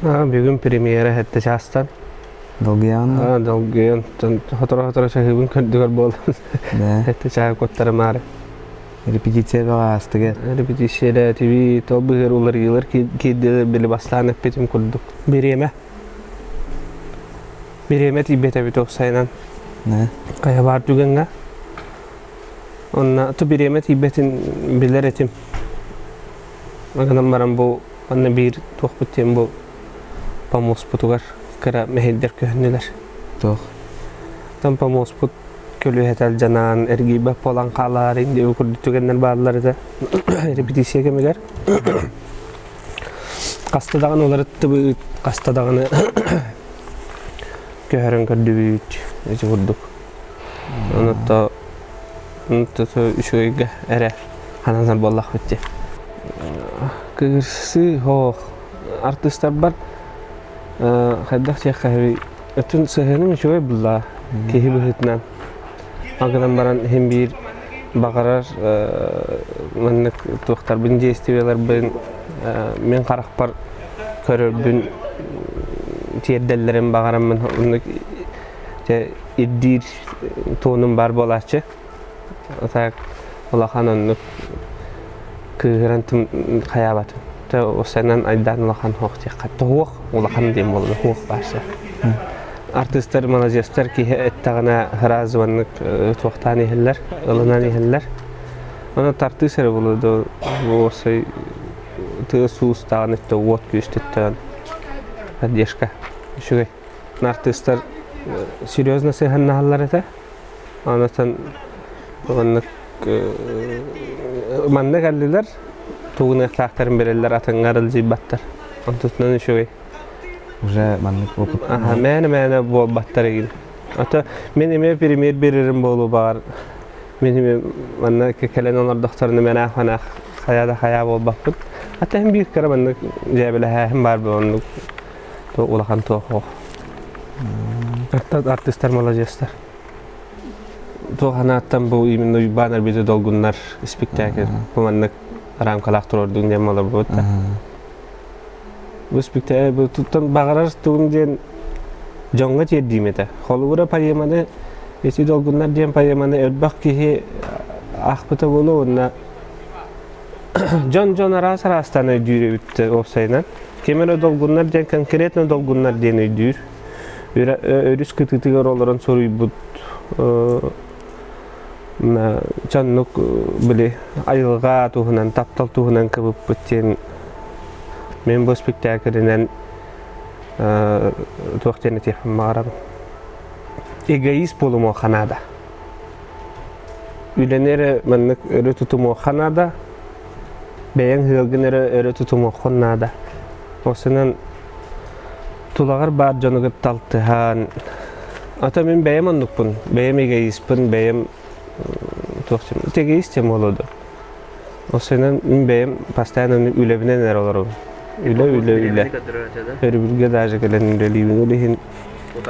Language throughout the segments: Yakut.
Бүгүн премьера хэттэ чаастан. Долгуйаҕын да? Долгуйан сотору-сотору чаһыыбын көрдүгэр буолан. Хэттэ чааһы куттарымаары. Репетиция бөҕө аастыгар. Репетиция ТВ тол быһыр уларыйыылар киирдилэр били бастаан эппитим курдук. Бириэмэ. Бириэмэ тиийбэт эбит уопсайынан. Хайа баар түгэҥҥэ. Онно ту бириэмэ тиийбэтин билэр этим. Гынан баран бу манна биир туохпут диэн бу помоспутугар кыра мэһэйдэр көһүннүлэр. Туох? Там помоспут көлүөһэтэ алдьанаан эргийбэт буолан хаалаары диэби курдук түгэннэр бааллар этэ репетиция кэмигэр. Хаста даҕаны уларыттыбыт, хаста даҕаны көһөрөн көрдүбүт ити курдук. Онуттан үчүгэйгэ эрэ хананар буоллахпыт дии. Кыырсыы хоох артыыстарбар хайдах диэххэ өтүн сыһыаным үчүгэй булла киһи быһыытынан. Гынан баран иһин биир баҕарар маннык туохтарбын действиеларбын мин харахпар көрөрбүн тиэрдэллэрин баҕараммын оннук дьэ ирдиир туонум баар буолааччы. Так улахан оннук кыыһыран хайаабатым. Тэ осенан айдаан улахан хуох диэххэ. Тоһуох улахан диэн буолла хуох баарса. Артыыстар, маладьыастар киһи эттэҕинэ сразу маннык туохтаан иһэллэр, ылынан иһэллэр. Аны тартыыс эрэ буолуо да уосай тыас уустааҕын өттө уот күүстүттэн поддержка үчүгэй. Артыыстар серьезно сыһаннаһаллар этэ. Онтон маннык манна кэллилэр тугуныахтаахтарын билэллэр атыҥҥа аралдьыйбаттар. Онтутунан үчүгэй. Уже маннык опыт. Аха, мээнэ-мээнэ буолбаттар игин. Ото мин эмиэ премьер берерим буолуо баҕар. Мин эмиэ манна кэлэн олордохторуна мэнаах-мэнаах хайа да хайа буолбаппын. Ата иһин биир кыра маннык дьээбэлэһээһин баар буолан улахан туох суох. Артыыстар маладьыастар. Туох анааттан бу именно Уйбаан Арбита долгуннар спектакль бу маннык рамкалаах туруордуҥ диэн буоларбыт да. Бу спектакль бу туттан баҕарар тугум диэн дьоҥҥо тиэрдиим этэ. Холобура поэманы ити долгуннар диэн поэманы элбэх киһи аахпыта буолуо уонна дьон-дьон араас араастаан өйдүүр эбит уопсайынан. Ким эрэ долгуннар диэн конкретно долгуннар диэн өйдүүр. Өрүс кытыытыгар олорон суруйбут чаннук били айылҕа туһунан, таптал туһунан кыбыппыт диэн мин бу спектаклинэн туох диэн этиэхпин баҕарабын. Эгоист буолумуохха наада. Үлэни эрэ маннык өрө тутумуохха наада. Бэйэҥ ыалгын эрэ өрө тутумуоххун наада. Осунан тулаҕар баар дьону кытта алтыһан, ата мин бэйэм оннукпун, бэйэм эгоистпын, бэйэм туох эгоист диэн буолуо дуо? Осунан мин бэйэм постоянно үлэбинэн эрэ олоробун. Үлэ, үлэ, үлэ. Өрөбүлгэ даже кэлэн үлэлиибин. Ол иһин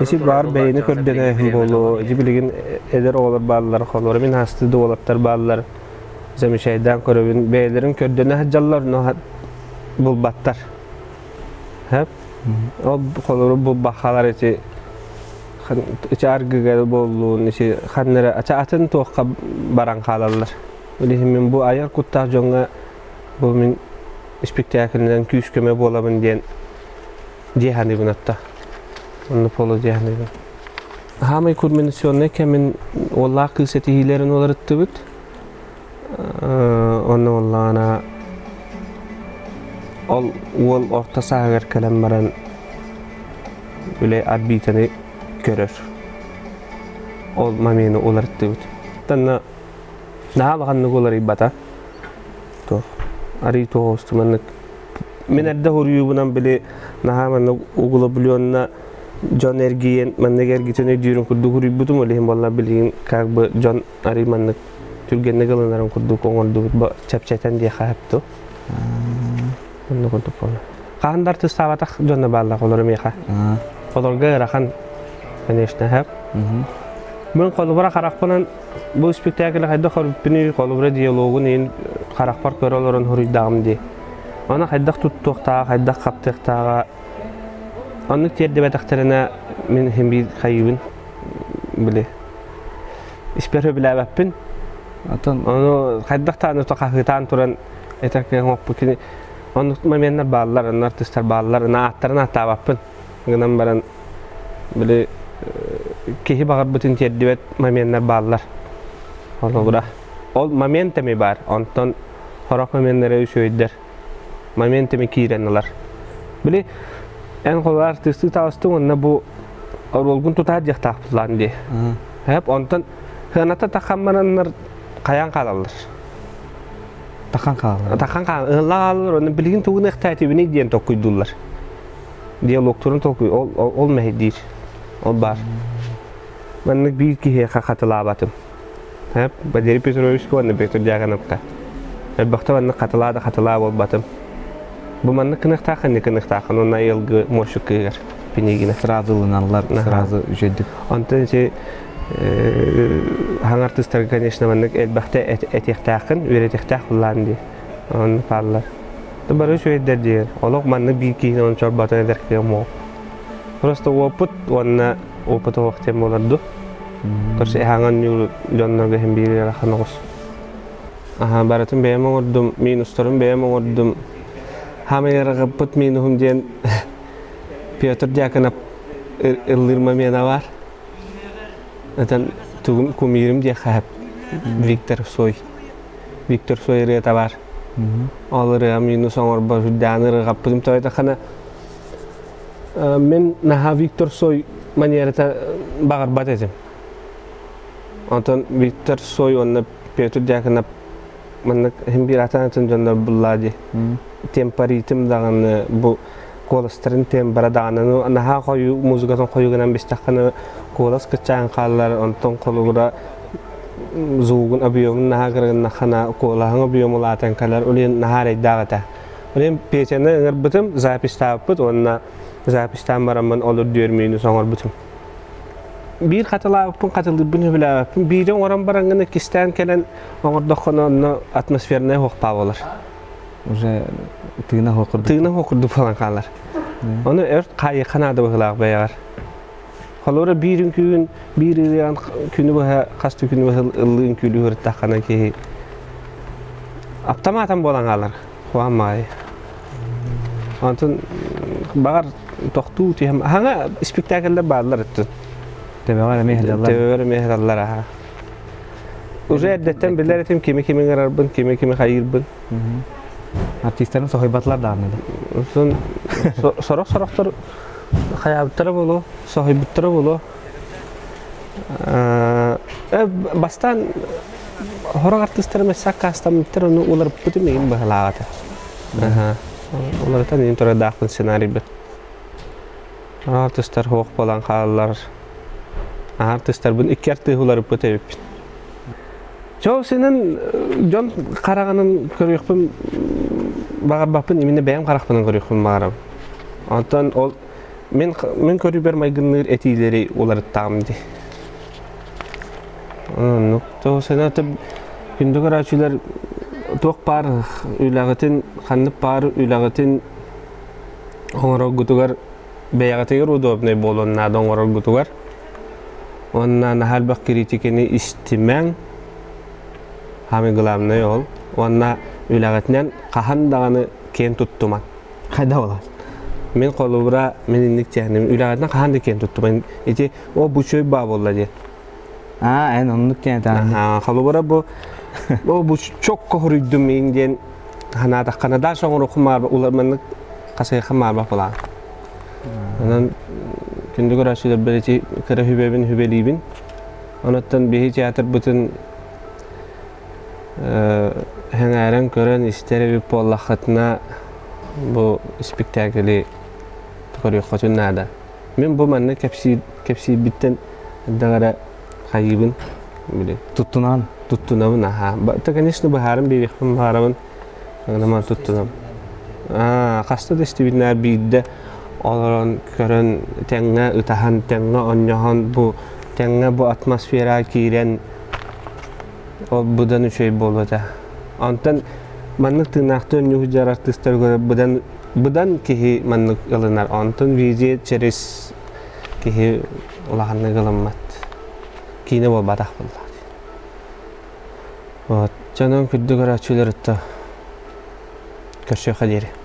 Ити баар бэйэни көрдөнөөһүн буолуо. Ити билигин эдэр оҕолор бааллар, холобура мин аастыы да уолаттар бааллар. Замечайдаан көрөбүн. Бэйэлэрин көрдөнө сылдьаллар, но булбаттар. Хэп? Ол холобура булбахалар ити ити аргыга буоллун, ити ханна эрэ атын туохха баран хаалаллар. Ол иһин мин бу айар куттаах дьоҥҥо бу мин испиктээкилинэн күүс-көмө буолабын диэн дии саныыбын атта. Онно полу дии саныыбын. Хаамай кульминационнай кэмин уоллаах кыыс этиһиилэрин уларыттыбыт. Онно уоллаҕына ол уол орто сааһыгар кэлэн баран үлэ орбитаны көрөр. Ол момены уларыттыбыт. Танна наһаа улаханнык уларыйбата. Туох арый туох маннык мин эрдэ хоруйуубунан били наһаа маннык углубленно дьон эргийэн маннык эргитэн өйдүүрүн курдук уруйбутум ол иһин буолла билигин как бы дьон арый маннык түргэнник ылынарын курдук оҥордубут чэпчэтэн диэхэ сөптө оннук курдук буолла хаһан да артыыстаабатах дьоно бааллар олору миэхэ олорго ыарахан конечно сөп мин холобура харахпынан Бу спектакль хайдах көрбүппүнүй, холобура диалогун иһин харахпар көрө олорон хоруйдааҕым дии. Аны хайдах туттуохтааҕа, хайдах хаптыахтааҕа. Оннук тиэрдибэтэхтэринэ мин иһин биир хайыыбын били испэр сөбүлээбэппин. Оттон Ону хайдах даҕаны хаһыытаан туран этэр кыаҕым оппут кини оннук моменнар бааллар, онно артыыстар бааллар, ына ааттарын ааттаабаппын. Гынан баран били киһи баҕарбытын тиэрдибэт моменнар бааллар. Холобура, ол момент эми баар, онтон сорох моменнары үчүгэйдэр. Момент эми киирэн ылар. Били эн холобура артыыстыы таҕыстыҥ уонна бу оруолгун тутаар диэхтаахпыт дии. Хэп онтон сыаната таххан бараннар хайаан хаалаллар. Тахан хаалаллар. Тахан хаалаллар, онно билигин тугун ыхтаатибиний диэн толкуйдууллар. Диалогтарын толкуй ол, ол, ол мэһэйдиир. Ол баар. Маннык биир киһиэхэ хатылаабатым. Валерий Петрович уонна Петр Дьяконовка. Элбэхтэ маннык хатылаа да хатылаа буолбатым. Бу маннык кыныхтааххын, инник кыныхтааххын уонна айылгы муощук кыыгар пинигинэ. Сразу ылыналлар, сразу үчүгэйдик. Онтон ити хаҥ артыыстарга, конечно, маннык элбэхтэ этиэхтээххин, үөрэтиэхтээх буллаан дии. Онно пааллар. Бары үчүгэйдэр диир. Олох маннык биир киһини он чорботон эдэр кыам Просто опыт уонна опыт оһох диэн буолар ду. Короче, эһаҥан ньуур дьоннорго иһин биир ыарахан оҕус. Аха, барытын бэйэм оҥордум, минустарын бэйэм оҥордум. Хаамай ыарахаппыт минуһум диэн Петр Дьяконов ыллыыр момена бар. Этэн тугум кумирим диэххэ Виктор Цой. Виктор Цой ырыата бар. Ол ырыа минус оҥорбор үрдээн ырыгаппытым тоойдоххына Мин наһаа Виктор Цой манерата баҕарбат этим. Онтон Виктор Цой уонна Петр Дьяконов маннык иһин биир атын-атын дьоннор буллаа дии. Темпоритм даҕаны бу куоластарын тембра даҕаны наһаа хойуу музыкатын хойуу гынан бистэххинэ куолас кыччаан хааллар, онтон холобура звугун объемун наһаа кыргыннаххына куолаһыҥ объем улаатан кэлэр, ол иһин наһаа эрэйдээх этэ. Мин Петяны ыҥырбытым, записьтаабыппыт уонна записьтаан бараммын ол үрдүөр минус оҥорбутум. Биир хатылаабыппын хатылыырбын сөбүлээбэппин. Биири оҥорон бараҥҥын иккистээн кэлэн оҥордоххуна онно атмосфернай суохпаа буолар. Уже тыына суох курдук. Тыына суох курдук буолан хаалар. Ону өрт хаайыахха наада быһыылаах бэйэҕэр. Холобура биир үҥкүүн, биир ырыаҕын күнү быһа, хас да күнү быһа ыллыы үҥкүүлүү сырыттаххына киһи аптамаатан буолан хаалар. Хуамай. Онтон баҕар тохтуу түһэм. Хаҥа спектакльлэр бааллар өттүн. Төбөҕөр эмиэ сылдьаллар. Төбөҕөр эмиэ сылдьаллар аха. Уже эрдэттэн билэр этим кими-кими ыҥырарбын, кими-кими хайыырбын. Артистарын соһуйбатылар даҕаны да. Онтон сорох-сорохтор хайаабыттара буолуо, соһуйбуттара буолуо. Бастаан Сорох артыыстарым өссө аккаастаммыттар, ону уларыппытым игин быһалаах этэ. Уларытан иһин турардаахпын сценарийбын. Артыыстар суох буолан хааллар. Артыыстарбын икки артыыһы уларыппыт эбиппин. Чоо синэн дьон хараҕынан көрүөхпүн баҕарбаппын, именно бэйэм харахпынан көрүөхпүн баҕарабын. Онтон ол мин мин көрүүбэр майгынныыр этиилэри уларыттаҕым дии. Оннук. Тоҕус күндү көрөөччүлэр туох баар үлэҕитин, ханнык баар үлэҕитин оҥороргутугар бэйэҕитигэр удобнай буолуон наада оҥороргутугар. Уонна наһаа элбэх критикэни истимэҥ. Самый главный ол. Уонна үлэҕитинэн хаһан даҕаны киэн туттумаҥ. Хайда буолар? Мин холобура мин инник тиэхиним үлэҕитинэн хаһан да киэн туттумаҥ. Ити о бу үчүгэй баа буолла диэн. Аа, эн оннук диэн этаҕын. Холобура бу бу чокко хоруйдум миин диэн ханаатаххына дальше оҥоруоххун маарба уларманнык хасыахха маарба булаан. Онон күндү көрөөччүлэрбэр ити кыра хүбэбин хүбэлиибин. Онуттан биһи театрбытын сэҥээрэн көрөн истэр эбит буоллаххытына бу спектакли көрүөххүтүн наада. Мин бу манна кэпсиир кэпсиирбиттэн эрдэҕэрэ хайыыбын били Туттунаҕын. Туттунабын аһаа. Да, конечно, быһаарым биэриэхпин баҕарабын. Аны туттунам. Аа, хаста да истибитинээр биирдэ олорон көрөн тэҥҥэ ытаһан, тэҥҥэ онньоһон бу тэҥҥэ бу атмосфераҕа киирэн ол быдан үчүгэй буолуо этэ. Онтон маннык тыынаахтыы онньуу сылдьар артыыстары көрөр быдан Быдан киһи маннык ылынар, онтон видео через киһи улаханнык ылыммат. Киинэ буолбатах буоллаҕа. Вот. Дьонун күндү көрөөччүлэр өттө көрсүөххэ диэри.